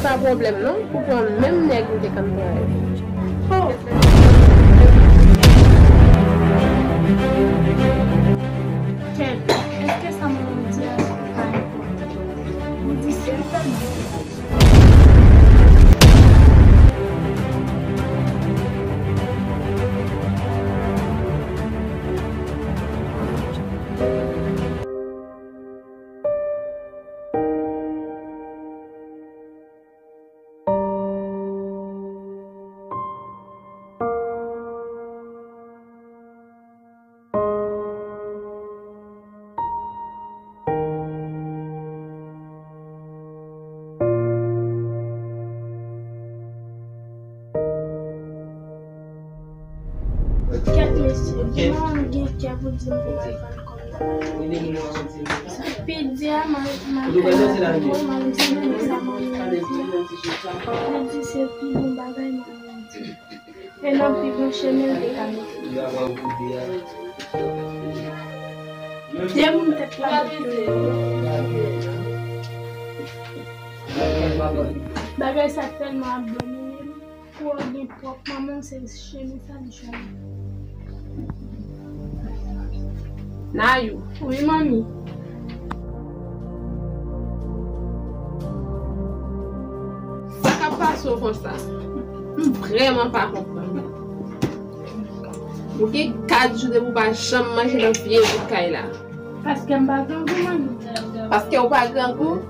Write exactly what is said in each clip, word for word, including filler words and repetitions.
Pa pwoblèm non, pou pran menm nèg ou te konn pran yo. Oh! Kèt, èske sa manman m di a pa enpòtan? Ou di sèlman. Kèt mesye, gen manman m gen kè pou di m pou m al vann kòb nan lari. Pi di a, m al, m al fè lajan, m al di m sa manman m di. Li di se pi bon bagay manman m di. E nan pi bon chemen l te ka mete. De moun tèt pa bèt yo ye. Bagay sa tèlman ap domine m. Pou w gen pwòp manman, se chemen sa li chwazi. Nayou. Wi, manmi. Sa k ap pase w konsa? M vrèman pa konprann. Ou gen kat jou depi w pa janm manje nan vye bout kay la. Paske m pa grangou, manmi. Paske w pa grangou?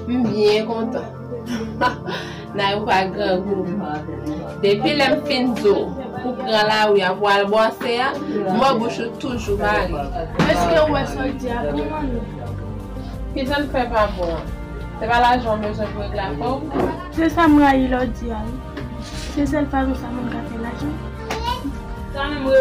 M byen kontan. Nayou pa grangou. Depi lè m fin di w pou pran lari a pou al bwase a, m wè bouch ou toujou mare. Èske w wè sa w di a bon, manmi? Kijan l fè pa bon an? Se pa lajan w bezwen pou regle afè w? Se sa m rayi lè w di a, wi. Se sèl fason sa moun ka fè lajan.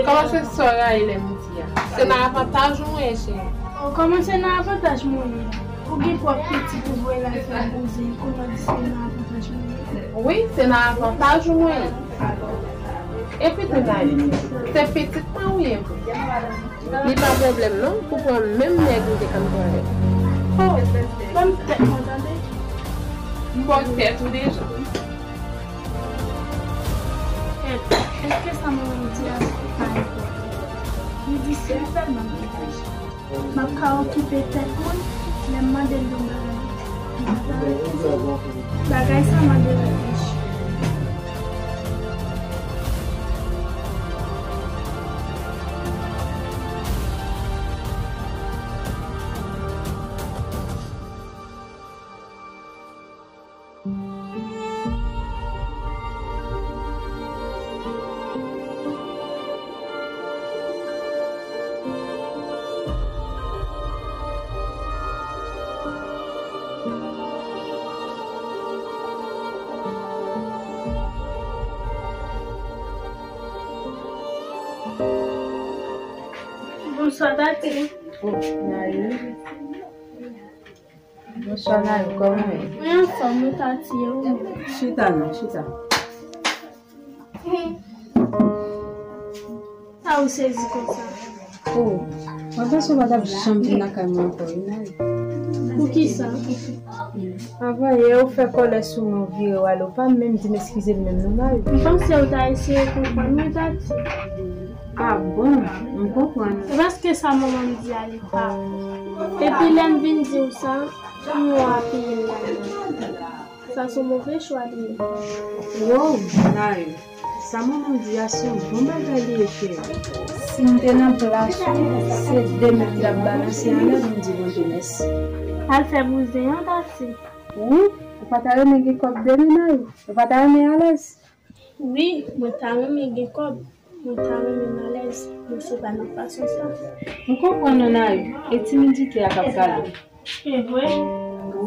Kòman se sa w rayi lè m di a? Se nan avantaj ou mwen ye, cheri. Oh, kòman se nan avantaj mwen ye? Ou gen pwòp pitit ou voye l al fè bouzen, kounye a w di se nan avantaj mwen ye? Wi, se nan avantaj ou mwen ye. Epi tou Nayou, se pitit mwen ou ye vre. Li pa pwoblèm non, pou pran menm nèg ou te konn pran yo. Oh, ban m tèt mwen tande. M ba w tèt ou deja. Kèt, èske sa manman m di a pa enpòtan? Li di sèl sèlman bagay. M ap ka okipe tèt mwen, lè m mande l yon bagay, li pa ta refize. Bagay sa mande refize. Bonswa, Tati. Oh, Nayou. Bonswa, Nayou, kòman w ye? Mwen anfòm, wi, Tati, e ou menm? Chita non, chita. Sa ou sezi konsa? Oh, mwen panse w pa t ap janm vin lakay mwen ankò, wi, Nayou. Poukisa? Avan yè, ou fè kòlè sou mwen, ou vire w ale, ou pa menm di m eskize m menm non, Nayou. M panse ou ta eseye konprann mwen, Tati. Ah bon, m konprann. Se paske sa manman m di a li pa. Epi lè m vin di w sa, m wè w ap peye m lajan. Sa se yon move chwa li ye. Wow, Nayou, sa manman m di a se yon bon bagay li ye, cheri. Si m te nan plas ou, se de men m t ap balanse anlè pou m di Bondye mèsi. Al fè bouzen an, Tati. Wi, ou pa ta renmen gen kòb de men, Nayou? Ou pa ta renmen alèz? Wi, mwen ta renmen gen kòb. Mwen ta renmen m alèz, men se pa nan fason sa. M konprann ou, Nayou, e timidite a k ap kale w. Se vre?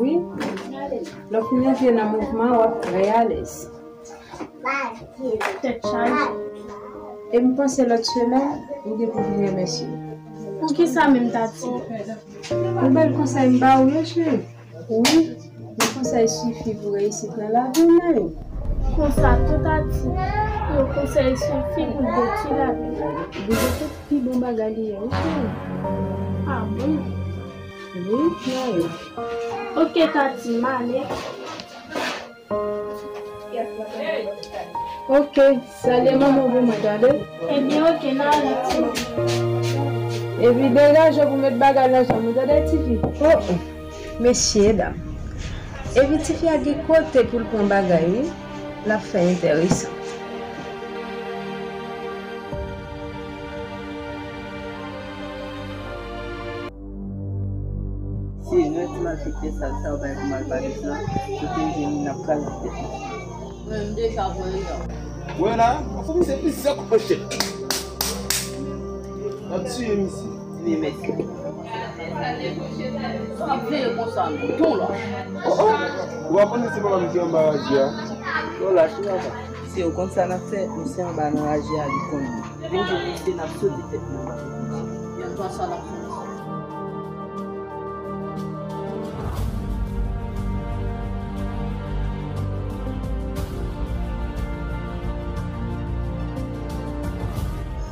Wi. Lè w fin antre nan mouvman an, w ap trè alèz. Tèt chaje. E m panse lòt semèn, ou gen pou vin remèsye m. Poukisa menm, Tati? Ou bèl konsèy m ba ou yo, cheri. Wi, yon konsèy sifi pou reyisit nan lavi w, Nayou. Konsa tou, Tati, yon konsèy sifi pou detwi lavi w. Li se pi bon bagay li ye, wi, cheri. Ah bon? Wi, Nayou. Oke, Tati, m ale. Ok, salye manman pou mwen, tande? Ebyen, ok, n a ale, ti manmi. Epi degaje w pou met bagay nan janm ou, tande, tifi? Oh, oh. Mesye dam. Epi tifi a gen kote pou l pran bagay, wi. L ap fè enteresan. Si nou ti malfektè sal sa yo bay pou malpati sa, kote m jwenn li n ap kraze tèt li. Mwen, m deja voye l. Wè la, m ap fè misye plizyè kout manchèt. M ap tiye misye. Ni mèsi. Sa ap veye konsa, non. Ton lach. Oh, oh. Ou pa konn se papa m ki anba raje a? Ton lach, wi, papa. Si ou konn sa n ap fè, misye anba nan raje a, li konn li. Vin jwenn misye, n ap sote tèt li anba. Yon tan sa n ap fè.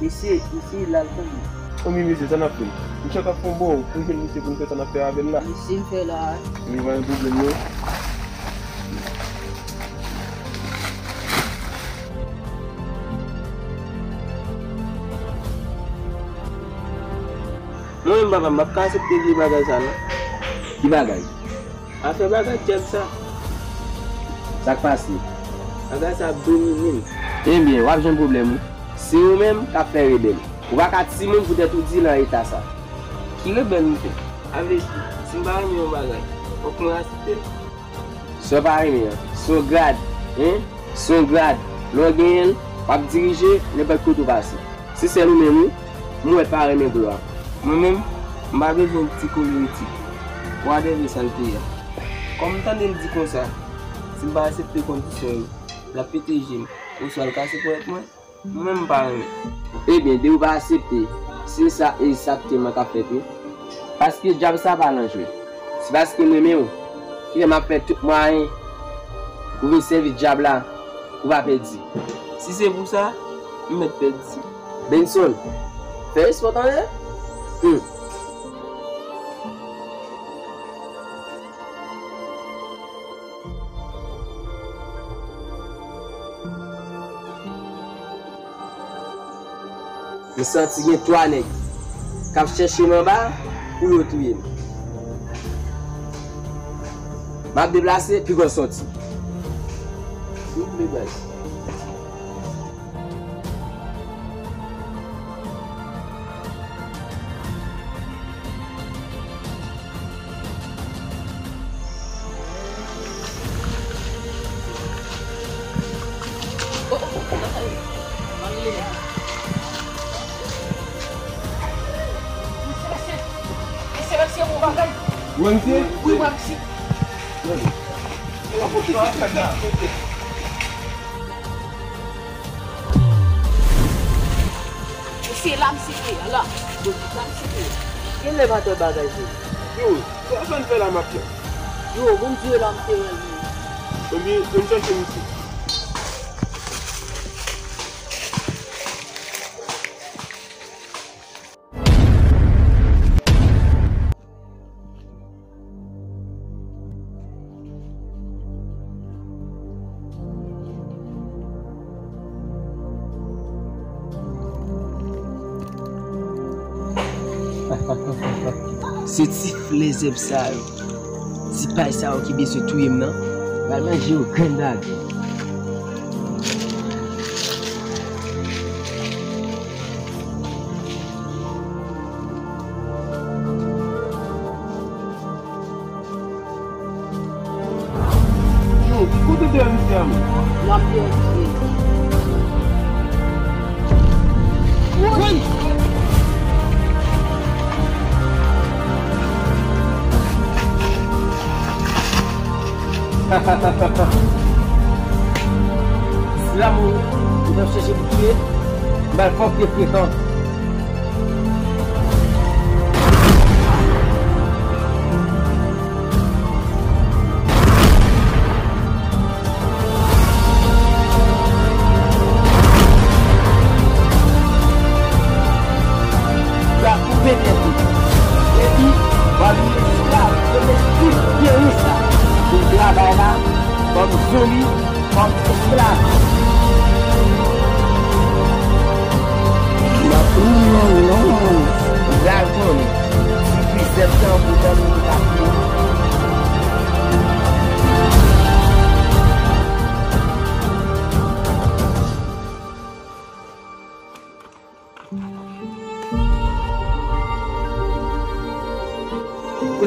Mesye, mesye, l al konnen. Konbyen mesye, sa n ap fè? Misye ap fè yon bon, pou jwenn misye pou n fè sa n ap fè avè l la. Mesye, m fè la. Li pa gen pwoblèm, non. Mwen menm, papa, m p ap ka aksepte vye bagay sa, non. Ki bagay? Afè bagay djab sa. Sa k pase? Bagay sa ap domine m. Ebyen, w ap jwenn pwoblèm, wi. Se ou menm k ap fè rebèl. Ou pa ka timoun poutèt ou di nan eta sa. Ki rebèl m fè? Sa vle di, si m pa renmen yon bagay, fòk mwen aksepte l. Sa w pa renmen an, se yon grad, en? Se yon grad. Lè w genyen l, w ap dirije nenpòt kote w pase. Se sèl ou menm, wi. M wè pa renmen glwa. Mwen menm, m pa bezwen ti koleretik. Whatever sa l te ye a. Kòm m tande l di konsa, si m pa aksepte kondisyon yo, l ap pete je m, oswa l kase ponyèt mwen. Mwen menm m pa renmen. Ebyen, depi w pa aksepte, se sa egzakteman k ap fèt, wi. Paske djab sa pa nan jwèt. Se paske m renmen w, ki fè m ap fè tout mwayen pou vin sèvi djab la, pou w pa pèdi. Si se pou sa, m mèt pèdi. Benson, fè respè w tande. Hmm. M santi gen twa nèg k ap chèche m anba pou yo touye m. M ap deplase, pi gwo sòti. Souple, baz. Ou wè misye? Wi, m wè misye. Misye la, misye ye la. La, misye ye. Genlè pa tèl bagay se. Yo, sa sa n fè la, m ap fè. Yo, bon, m di yo la, m te wè l. Ebyen, yo, m chèche misye. Se ti flè zèb sa yo, ti pay sa yo ki bezwen touye m nan, pral manje yo grenn bagay. Yo, kote w te wè misye a menm? L ap dèyè misye. Woy! Si l ap mouri, ou t ap chèche pou touye, m ba l fòk li frekan. L ap koupe tèt li. Epi, w ap vin esklav domestik tèris la. Pou travay la, kòm zonbi, kòm esklav.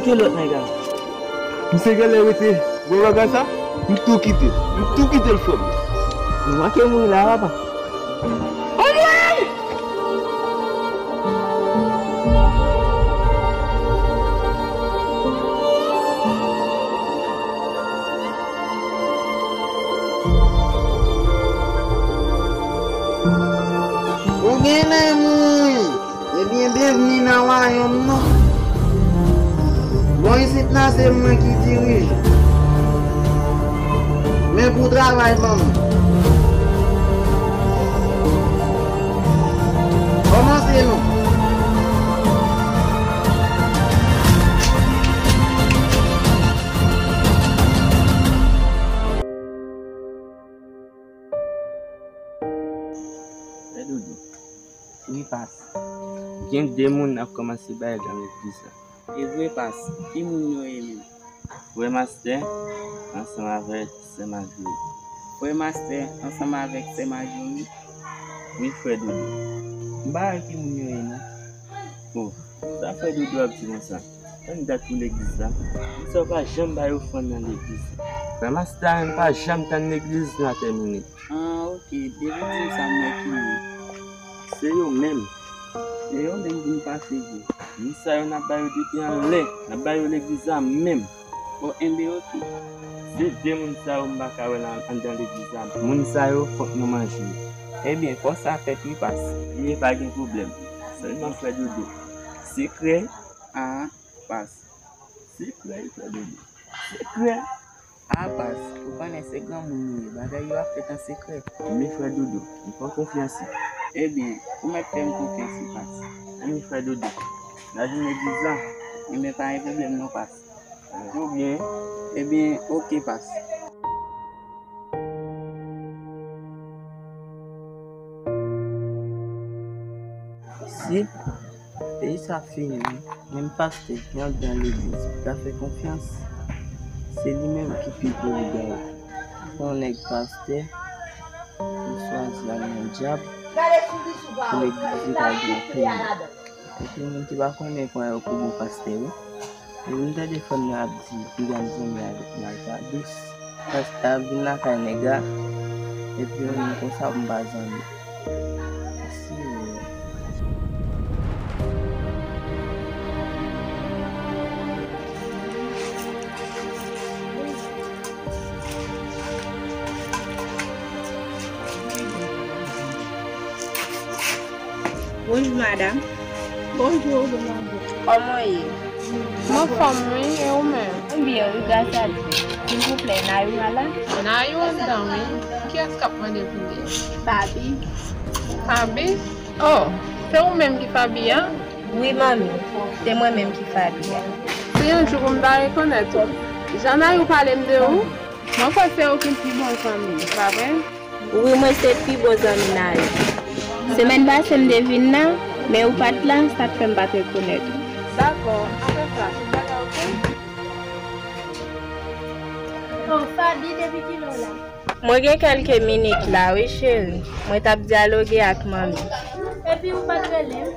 Ke lòt nèg la? Misye genlè rete gwo bagay sa? M tou kite. M tou kite l, frè m. Nou manke mouri la, papa. Anmwey! Ou genlè mouri. Ebyen, byenvni nan wayòm nan. Bon, isit la se mwen ki dirije. Men pou travay ban mwen. Kòmanse non. Fè dodo. Wi, pas. Gen de moun ap kòmanse bay èg nan legliz la. E vre, pas. Ki moun yo ye menm? Frè Mastè ansanm avèk sè Majori. Frè Mastè ansanm avèk sè Majori? Wi, frè Dodo. M pa wè ki moun yo ye, non. O, sa frè Dodo ap di konsa? Tann dat pou legliz la. Moun sa yo pa janm bay ofrann nan legliz la. Frè Mastè a menm pa janm tann legliz la tèmine. Ah, ok. Depi w di m sa, m wè ki moun. Se yo menm. Se yo menm pou n pase vre. Moun sa yo, n ap ba yo depi anlè. N ap ba yo legliz la menm. O, enben, ok. Se de moun sa yo m pa ka wè nan, anndan legliz la. Moun sa yo, fòk nou manje yo. Ebyen, fò sa fèt wi, pas. Ebyen, pa gen pwoblèm. Sèlman frè Dodo. Sekrè. Ah, pas. Sekrè, frè Dodo. Sekrè. Ah, pas, ou konnen se granmoun nou ye, bagay yo ap fèt an sekrè. Men frè Dodo, m fè w konfyans wi. Ebyen, ou mèt fè m konfyans wi, pas. Men frè Dodo, n a vin legliz la. Ebyen, pa gen pwoblèm non, pas. Ebyen. Ebyen, ok, pas. Si peyi sa fini, menm pastè ki anndan legliz pou ta fè konfyans, se li menm ki pi gwo lougawou. Fè yon nèg pastè, li chwazi al nan dyab pou legliz li pa gen anpil moun. Anpil moun ki pa konnen pran yo pou bon pastè wi. Depi m tande fanm nan ap di piga m zanmi avèk nèg la, dous. Pastè ap vin lakay nèg la, epi yon moun konsa pou m pa zanmi. Mèsi. Bonjou, madanm. Bonjou, bonjou. Kòman w ye? Mwen anfòm, wi, e ou menm? Mwen byen, wi, gras a Dye. Silvouplè, Nayou a la? Nayou anndan, wi. Kiyès k ap mande pou li? Fabi. Fabi? Oh, se ou menm ki Fabi a? Wi, manmi, se mwen menm ki Fabi a. Se yon jou pou m ta rekonèt ou. Jan Nayou pale m de ou, mwen kwè se ou ki pi bon zanmi, pa vre? Wi, mwen se pi bon zanmi Nayou. Semèn pase m te vin la, men ou pa t la, sa k fè m pa t rekonèt ou. Dakò, apre sa, tout bagay oke? Oh, Fabi, depi kilè w la? Mwen gen kèlke minit la, wi, cheri. Mwen t ap dyaloge ak manmi. Epi ou pa t rele m?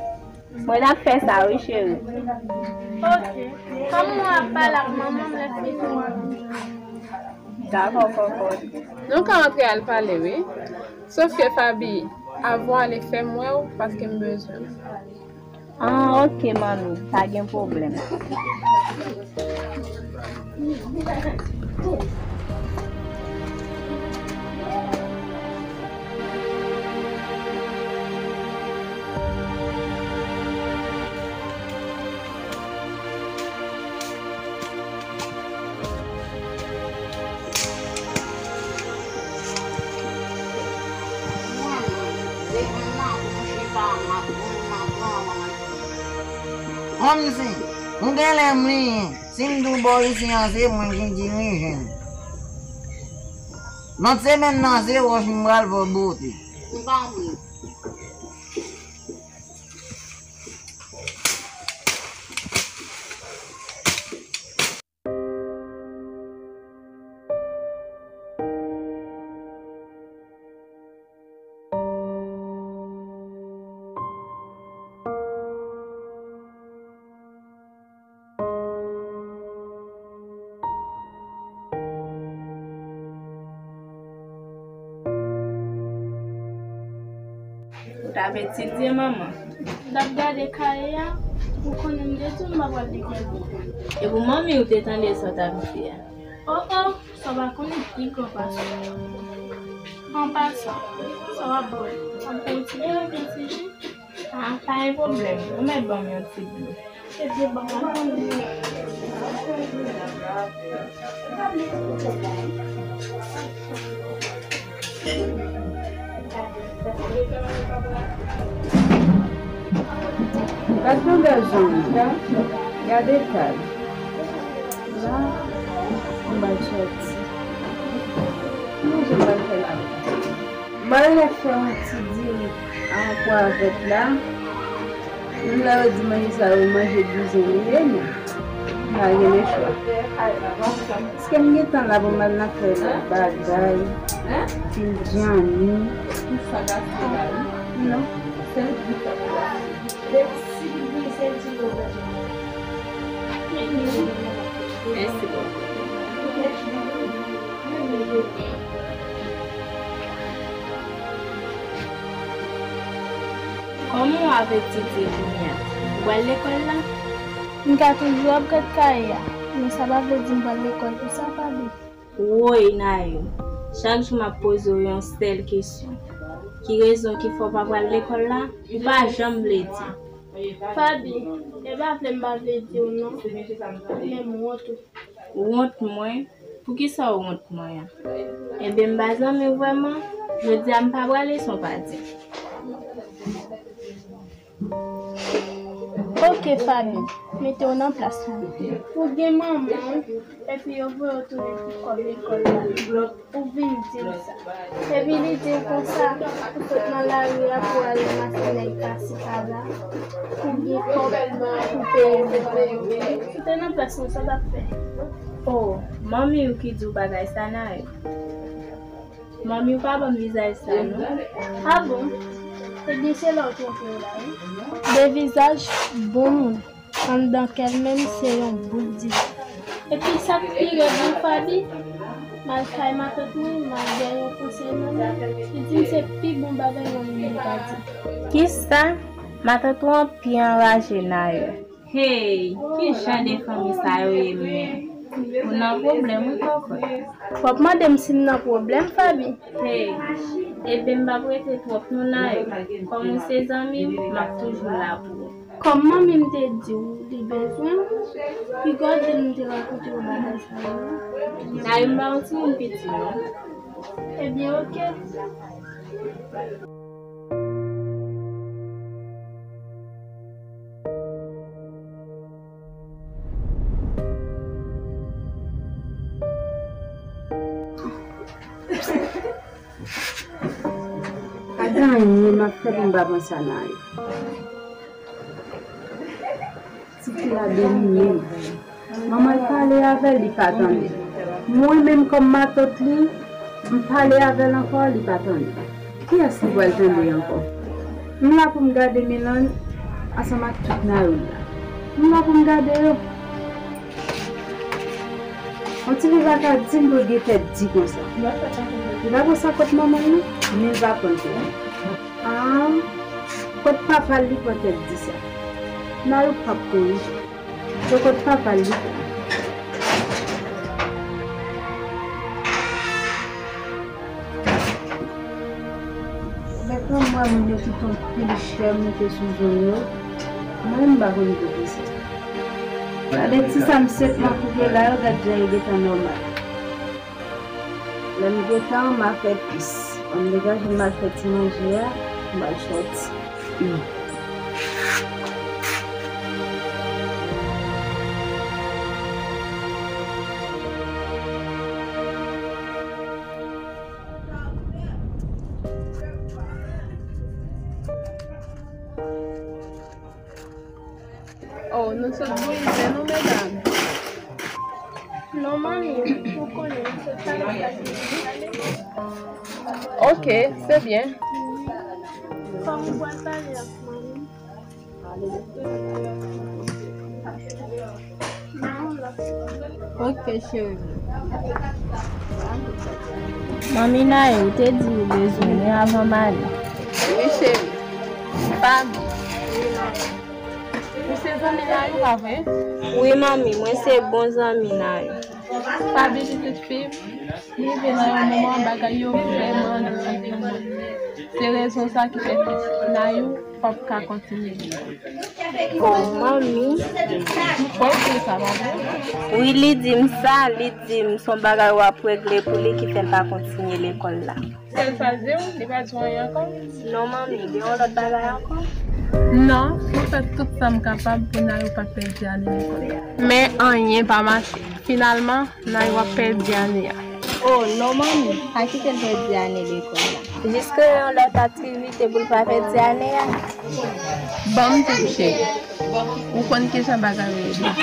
Mwen ap fè sa wi, cheri. Ok. Kòm mwen ap pale ak manman m lè fini. Dakò, kòkòt. Nou ka antre al pale, wi. Sòf ke Fabi, avan w ale fè m wè w, paske m bezwen w. Ah, ok, manmi, pa gen pwoblèm. Kòmsi, ou genlè bliye, si m di w bò isi an se mwen ki dirije l. Lòt semèn nan se wòch m pral fè w bote. M pa vle. L ap etidye, manman. L ap gade kaye a, ou konnen m te di w m pa pral lekòl. E pou manmi w te tande sa w t ap di a? O, o, sa w pa konnen pi gran pase w. An pasan, sa w ap bwè? W ap bwè yon ti dlo, yon ti ji? Ah, pa gen pwoblèm. Ou mèt ban m yon ti dlo. Ebyen, ban mwen. Gad yon bèl zanmi. Gade kay. La, m ba l sòti. Manje m ba l fè la. M ba l fè yon ti diri a pwa vèt la. Menm lè yo di manje sa yo manje bouzen li ye, men m pa gen lechwa. Èske m gentan la pou m al nan fè bagay? Pil djanmi. Non. Mèsi bòkò. Kòman w ap etidye kounye a? Ou pral lekòl la? M ka toujou ap gad kaye a, men sa pa vle di m pral lekòl pou sa, Faby. Woy, Nayo, chak jou m ap poze w yon sèl kesyon. Ki rezon ki fè w pa pral lekòl la? Ou pa janm vle di. Faby, e pa vle m pa vle di w non, men m wont ou. Wont mwen? Poukisa w wont mwen an? Ebyen, m pa zanmi w vrèman. Jodi a, m pa prale san w pa di m. Oke, Faby, mete w nan plas mwen. Ou gen manman w, epi yo voye w tounen pou kòb lekòl la. Ou vin di l sa. Epi li di w konsa, ou sot nan lari a pou al ranmase nèg pasi pala, pou gen kòb pou peye lekòl. Ou te nan plas mwen, sa w t ap fè? O, manmi w ki di w bagay sa, Nayo. Manmi w pa ban m vizaj sa, non. A bon? Ebyen, se la w twonpe w la, wi. De vizaj bon moun. Anndan kè l menm se yon bout dife. Epi sa k pi rèd lan, Faby, m al kay matant mwen, m al bay yon konsèy manmi, li di m se pi bon bagay manmi m te ka di. Kisa? Matant ou an pi anraje, Nayo. Hey, ki jan de fanmi sa yo ye menm? Ou nan pwoblèm wi, kòkòt. W ap mande m si m nan pwoblèm, Faby? Hey, ebyen m p ap rete twòp non, Nayo. Kòm ou se zanmi m, m ap toujou la pou ou. Kòm manmi m te di w li bezwen w, piga w di l m te rakonte w bagay sa yo. Nayo, m pa yon timoun piti non. Ebyen, oke. Pa gen anyen m ap fè pou m pa panse a Nayo. Ti fi a domine m. Manman l pale avè l, li pa tande. Mwen menm kòm matant li, m pale avè l ankò, li pa tande. Kiyès li pral tande ankò? M la pou m gade Melanie ansanm ak tout Nayo la. M la pou m gade yo. Yon tifi pa ka di m pou l gen tèt di konsa. Li pa pran sa kot manman l non, men l pa pran l tou. Ah, kot papa l li pran tèt di sa? Nayo p ap kouri. Se kot papa l li pran. Mèt mwen, mwen, moun yo ki pran pil chè moute sou zòn yo, mwen menm m pa konn kote sa. Gade ti sa m senpman koupe la yo, gad jan yo gentan nòmal. Lè m gentan, m a fè plis. Ban m degaje m al fè ti manje a, m al sòti. Oh, nou sot brize nou, medam. Non, manmi, ou konnen, nou sot pale sa ki pale. Ok, se byen. Kòm ou pral pale ak manmi. Ok, cheri. Manmi Nayo, ou te di ou bezwen mwen avan m ale. Wi, cheri. Fabi. Ou se zanmi Nayou, pa vre? Wi, manmi, mwen se bon zanmi Nayou. Fabi, pitit fi m, li rive nan yon moman bagay yo vrèman di pou mwen. Se rezon sa ki fè Nayou p ap ka kontinye lekòl. Oh, manmi. Ou kwè se sa, pa vre? Wi, li di m sa, li di m se yon bagay w ap regle pou li ki fè l pa kontinye lekòl la. Sèl sa l di w, li pa di w anyen ankò? Non, manmi, gen yon lòt bagay ankò? Non, mwen fè tout sa m kapab pou Nayou pa pèdi ane lekòl la. Men anyen pa mache. Finalman, Nayou ap pèdi ane a. Oh, non, manmi, pa kite l pèdi ane lekòl la. Jis kreye yon lòt aktivite pou l pa pèdi ane a. Ban m di w, cheri. Ou konn kijan bagay yo ye.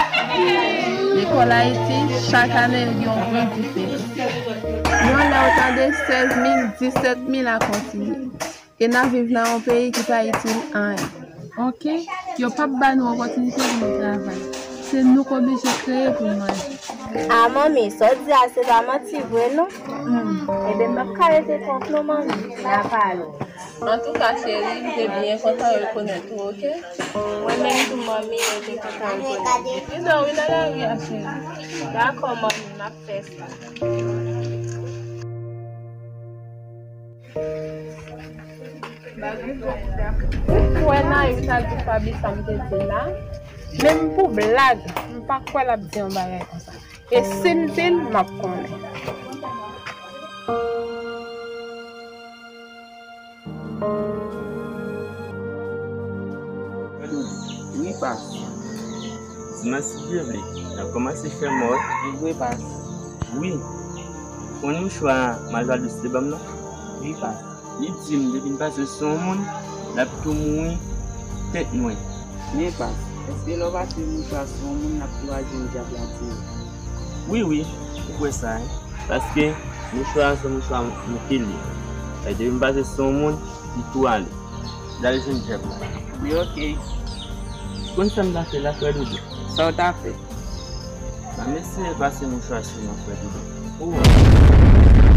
Lekòl Ayiti, chak ane, yo gen yon gran diferans. Yon lè ou tande sèz mil, disèt mil a kontinye. E n ap viv nan yon peyi ki pa itil anyen. Oke, yo p ap ba nou opòtinite pou nou travay. Se nou k oblije kreye pou nou manje. A, manmi, sa w di a, se pa manti vre, non? Hmm. Ebyen, m p ap ka rete kont non, manmi. N a pale. Antouka, cheri, m te byen kontan rekonèt ou, oke? Mwen menm tou, manmi, mwen te kontan rekonèt ou. Vin non, vin nan lari a, cheri. Dakò, manmi, m ap fè sa. Ou kwè Nayou ta di Fabi sa m te di l la? Menm pou blag, m pa kwè l ap di yon bagay konsa. E si l di l, m ap konnen. Wi, pas. Di mwen si Dye vle, n ap kòmanse fè mòd. Wi, pas. Wi. Konn mouchwa Malvadous te ban m nan? Wi, pas. Li di m depi n pase sou yon moun, l ap tou mouri tèt nwè. Men pas, èske lè w pase mouchwa sou yon moun, l ap tou al jwenn dyab la tou? Wi, wi, ou kwè sa, wi. Paske mouchwa a se mouchwa m te li. Sa vle di depi m pase sou yon moun, li tou ale. L al jwenn dyab la. Men oke. Konn sa m ta fè la, frè Doudou? Sa w ta fè? Ban m eseye pase mouchwa sou mwen, frè Doudou. Ou wè.